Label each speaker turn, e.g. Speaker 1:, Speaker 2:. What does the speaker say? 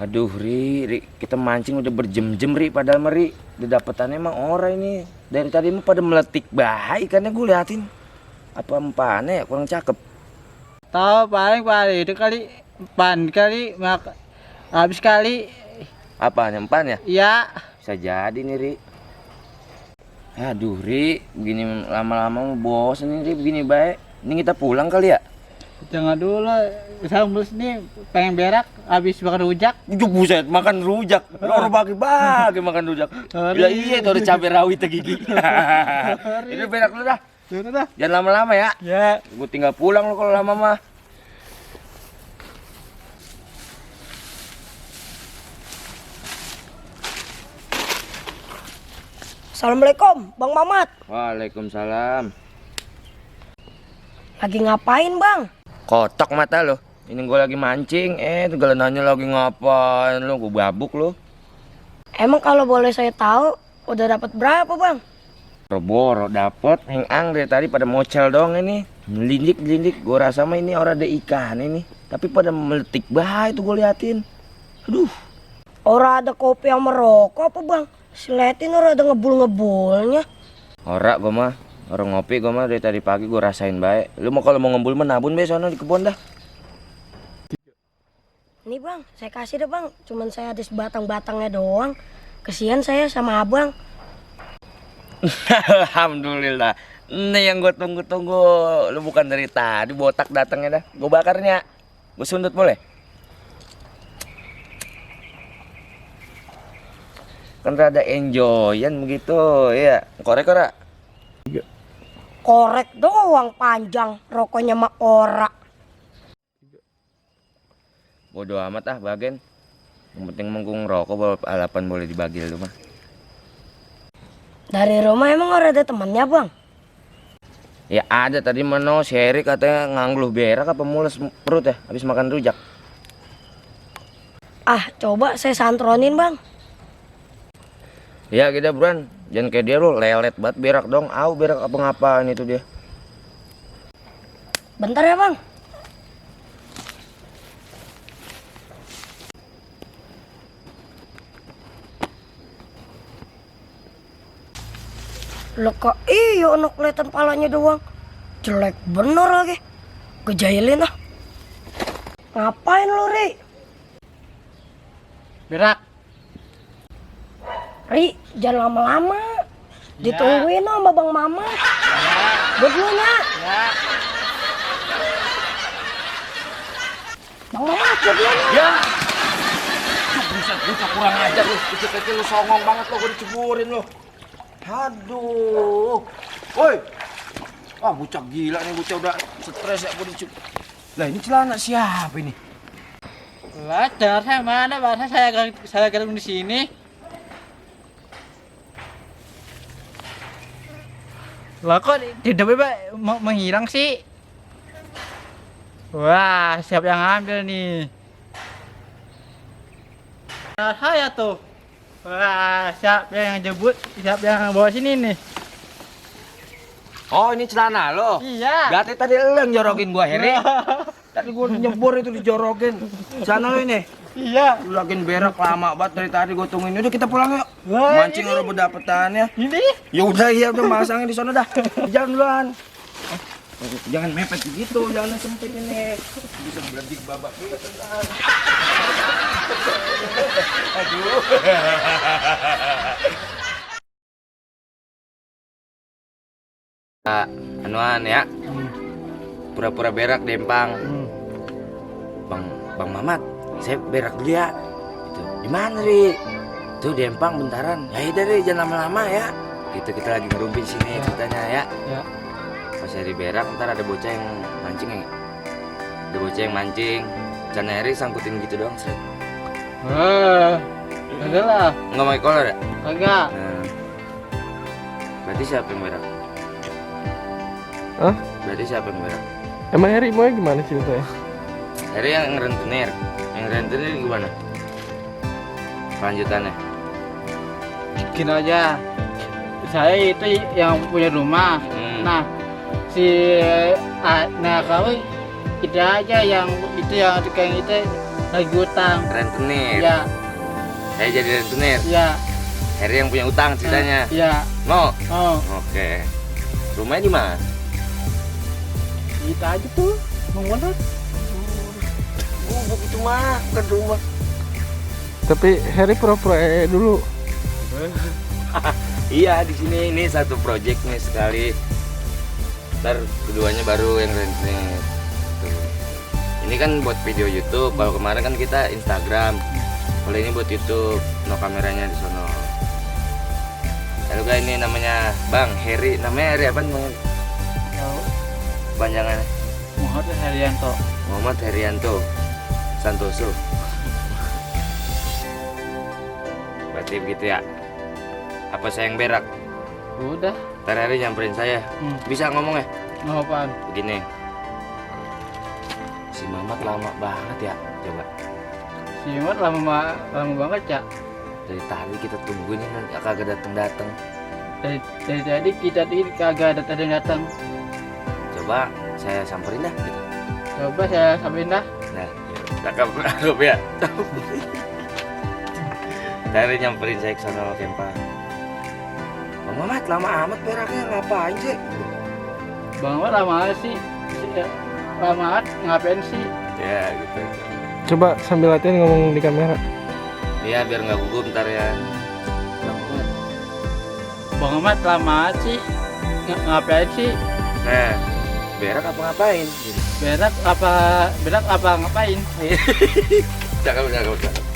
Speaker 1: Aduh Ri, kita mancing udah berjam-jam Ri, padahal Meri udah dapetannya emang orang ini. Dari tadi mah pada meletik baik ikannya, gue liatin. Apa empannya ya kurang cakep.
Speaker 2: Tahu paling itu kali pan kali habis kali
Speaker 1: Apanya empannya?
Speaker 2: ya.
Speaker 1: Bisa jadi nih Ri. Aduh Ri, begini lama-lama bosen nih Ri, begini baik. Ini kita pulang kali ya?
Speaker 2: Jangan dulu, sambus nih pengen berak habis makan rujak.
Speaker 1: Udah buset, makan rujak. Lo bagi-bagi makan rujak. Ya iya, itu ada cabai rawit gigi. Ini berak lu dah.
Speaker 2: Sudah dah.
Speaker 1: Jangan lama-lama ya.
Speaker 2: Ya.
Speaker 1: Gue tinggal pulang lo kalau lama mah.
Speaker 3: Assalamualaikum, Bang Mamat.
Speaker 1: Waalaikumsalam.
Speaker 3: Lagi ngapain, Bang?
Speaker 1: Kotak mata lo. Ini gue lagi mancing. Segala nanya lagi ngapain lo? Gue babuk lo.
Speaker 3: Emang kalau boleh saya tahu, udah dapat berapa, Bang?
Speaker 1: Boro dapet heng-ang dari tadi pada mocel dong ini. Melindik-melindik. Gue rasa mah ini orang ada ikan ini. Tapi pada meletik bahaya tuh gue liatin. Aduh.
Speaker 3: Orang ada kopi yang merokok apa, Bang? Siletin orang ada ngebul-ngebulnya.
Speaker 1: Ora gue mah. Orang ngopi gue mah dari tadi pagi gue rasain baik. Lu mau kalau mau ngebul mah nabun be sono di kebun dah.
Speaker 3: Nih, Bang, saya kasih deh, Bang. Cuman saya ada sebatang-batangnya doang. Kesian saya sama Abang.
Speaker 1: Alhamdulillah. Ini yang gue tunggu-tunggu. Lu bukan dari tadi botak datangnya dah. Gue bakarnya. Gue sundut boleh? Kan rada enjoyan begitu, ya. Korek ora?
Speaker 3: Korek doang panjang, rokoknya mah ora.
Speaker 1: Bodoh amat ah, bagian. Yang penting menggung rokok bawa alapan boleh dibagi lu mah.
Speaker 3: Dari rumah emang orang ada temannya, Bang?
Speaker 1: Ya ada tadi mano si Heri katanya ngangluh berak apa mules perut ya habis makan rujak.
Speaker 3: Ah, coba saya santronin, Bang.
Speaker 1: Ya kita buruan, jangan kayak dia lu lelet banget berak dong. Au berak apa ngapain itu dia.
Speaker 3: Bentar ya, Bang. Loh kok iya anak kelihatan palanya doang. Jelek bener lagi. Gejailin ah. Ngapain lu, Ri?
Speaker 2: Berak.
Speaker 3: Ri, jangan lama-lama. Ditungguin sama Bang Mama. Berdua.
Speaker 2: Ya.
Speaker 3: Bang Mama, berdua.
Speaker 1: Ya. Buset, lu kurang ajar lu. Kecil-kecil lu songong banget lo, gue diceburin lu. Aduh. Woi. Wah, bucak gila nih, bucak udah stres ya gue dicebur. Lah ini celana siapa ini?
Speaker 2: Lah, celana saya mana? Bahasa saya gantung di sini. Lah kok tiba-tiba menghilang sih? Wah, siapa yang ambil nih? Nah, saya tuh. Wah, siapa yang jemput? Siapa yang bawa sini nih?
Speaker 1: Oh, ini celana lo.
Speaker 2: Iya.
Speaker 1: Berarti tadi lo yang jorokin gua, Heri. Tadi gua nyebur itu dijorokin. Celana lo ini.
Speaker 2: Iya.
Speaker 1: Lu lagi berak lama banget dari tadi gua tungguin. Udah kita pulang yuk.
Speaker 2: Wah,
Speaker 1: Mancing orang berdapetannya.
Speaker 2: Ini?
Speaker 1: Ya udah iya udah masangnya di sana dah. Jalan duluan. Jangan mepet gitu, jangan sempit ini. Bisa beledik babak gitu. Aduh. Anuan ya. Pura-pura berak dempang. Bang Mamat, saya berak dulu ya. Tuh, di mana, Ri? Tuh dempang bentaran. Ya udah Ri, jangan lama-lama ya. Gitu kita lagi ngerumpin sini ceritanya ya.
Speaker 2: Ya.
Speaker 1: Pas Heri berak ntar ada bocah yang mancing ya. Ada bocah yang mancing. Cana Heri sangkutin gitu doang, seret.
Speaker 2: Enggak lah.
Speaker 1: Nggak mau kolor ya?
Speaker 2: Enggak.
Speaker 1: Nah. Berarti siapa yang berak?
Speaker 4: Hah?
Speaker 1: Berarti siapa yang berak?
Speaker 4: Emang Heri mau gimana ceritanya?
Speaker 1: Heri yang ngerentenir. Yang ngerentenir gimana? Kelanjutannya.
Speaker 2: Gini aja. Saya itu yang punya rumah. Nah, si nah kamu itu aja yang itu yang tukang itu lagi utang.
Speaker 1: Rentenir.
Speaker 2: Iya,
Speaker 1: Saya jadi rentenir.
Speaker 2: iya,
Speaker 1: Heri yang punya utang ceritanya.
Speaker 2: iya.
Speaker 1: Mau?
Speaker 2: Oh,
Speaker 1: Oke. Rumahnya di mana?
Speaker 2: kita aja tuh mengulat.
Speaker 1: Gubuk itu mah, bukan rumah.
Speaker 4: Tapi Harry pura-pura dulu.
Speaker 1: Iya, di sini ini satu project nih sekali. Ntar keduanya baru yang rentenir. Tuh. Ini kan buat video YouTube. Kalau kemarin kan kita Instagram. Kalau ini buat YouTube. No kameranya di sono. Halo guys, ini namanya Bang Heri. Namanya Heri apa namanya? Panjangannya
Speaker 2: Muhammad Herianto.
Speaker 1: Muhammad Herianto Santoso. Berarti begitu ya. Apa saya yang berak?
Speaker 2: Udah,
Speaker 1: Ntar Heri nyamperin saya. Bisa ngomong ya?
Speaker 2: mau apaan?
Speaker 1: Begini. Si Mamat lama banget ya. Coba.
Speaker 2: Si Muhammad lama banget ya.
Speaker 1: Dari tadi kita tungguin ini kagak datang-datang.
Speaker 2: Dari tadi kita ini kagak ada datang.
Speaker 1: Coba saya samperin dah gitu.
Speaker 2: Coba saya sampein dah.
Speaker 1: Nah, cakep ya. Dari nyamperin saya ke sana Kempa. Bang Mamat lama amat beraknya ngapain sih?
Speaker 2: Bang Muhammad lama sih. Lama amat ngapain sih?
Speaker 1: Ya gitu.
Speaker 4: Coba sambil latihan ngomong di kamera.
Speaker 1: Iya biar nggak gugup ntar ya.
Speaker 2: Bang Muhammad lama sih. Ngapain sih?
Speaker 1: Nah, berak apa ngapain?
Speaker 2: Berak apa ngapain?
Speaker 1: Cakep.